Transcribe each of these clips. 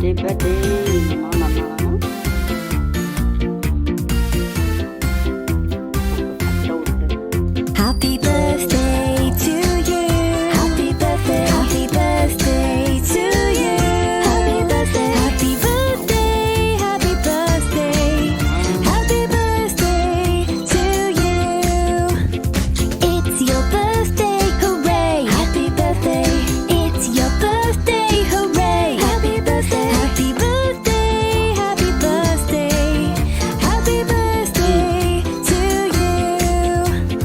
Happy birthday မၤမၤမၤလီၤနီၤ. Happy birthday to you. Happy birthday, happy birthday to you. Happy birthday, happy birthday, happy birthday, happy birthday to you. It's your birthday, hooray! Happy birthday, it's your birthday, hooray! Happy birthday, happy birthday, happy birthday, happy birthday to you.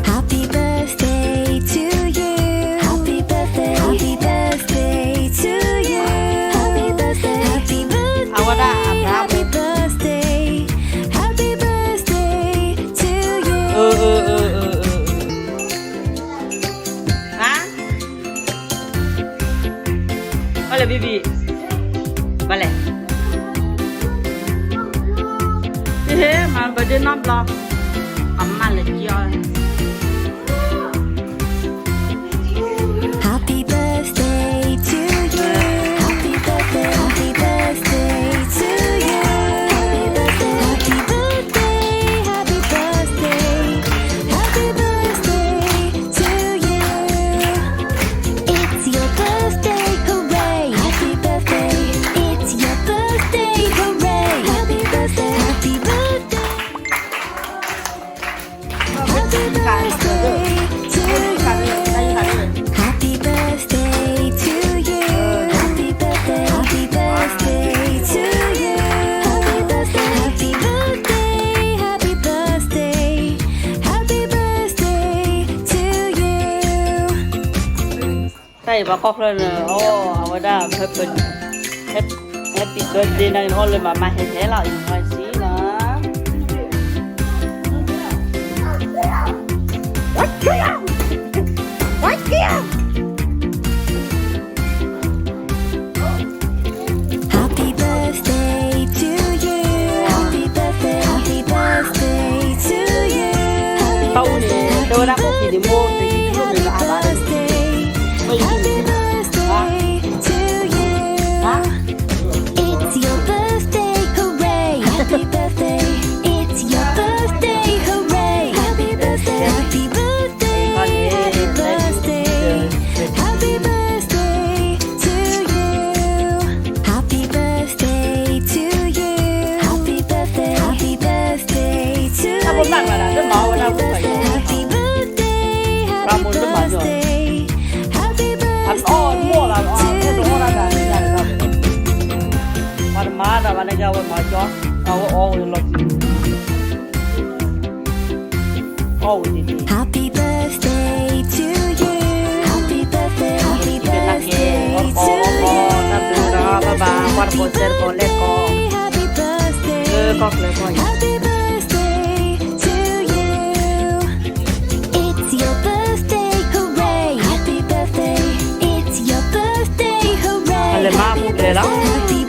Happy birthday to you. Happy birthday, happy birthday to you. Happy birthday, happy birthday, happy birthday, happy birthday to you. ဟါ, ဘၣ်လဲၣ် baby, ဘၣ်လဲၣ်, ဟ့ၣ် မၤ birthday နီတဘျီ, အမါလဲၤကၠီ Happy birthday to you. Happy birthday, happy birthday to you. Happy birthday, happy birthday, happy birthday, happy birthday to you. It's your birthday, hooray! Happy birthday, it's your birthday, hooray! Happy birthday, happy birthday. Happy birthday to you. Happy birthday to you. Happy birthday, happy birthday to you. Happy birthday, happy birthday, happy birthday, happy birthday to you. တၢ်အံၤပှၤကီၢ်ချၢန့ၣ် အိၣ် အဝဲဒၣ် happy, happy birthday န့ၣ် အိၣ်လၢမၤမၤဟဲဟဲလီၤ အံၤ မၤစံလီၤ. Happy birthday to you. Happy birthday, happy birthday to you. တၢ်အူန့ၣ် တဲဝဲဒၣ် happy birthday, happy birthday, happy birthday to you. It's your birthday, hooray! Happy birthday, it's your birthday, hooray! Happy birthday, happy birthday, happy birthday, happy birthday to you. Happy birthday to you. Happy birthday, happy birthday to you. Happy birthday, happy birthday, happy birthday to you. ပှၤတမၤတၢ်ဘၣ်န့ၣ် ကဝဲမၤကၠီ, အဝဲအီၣ်ဝဲလီၤ, အီၣ်ဝဲတ့ၢ်တ့ၢ်. Happy birthday to you. Happy birthday, happy birthday to you. Happy birthday, happy birthday, happy birthday to you. It's your birthday, hooray! Happy birthday, it's your birthday, hooray! Happy birthday, happy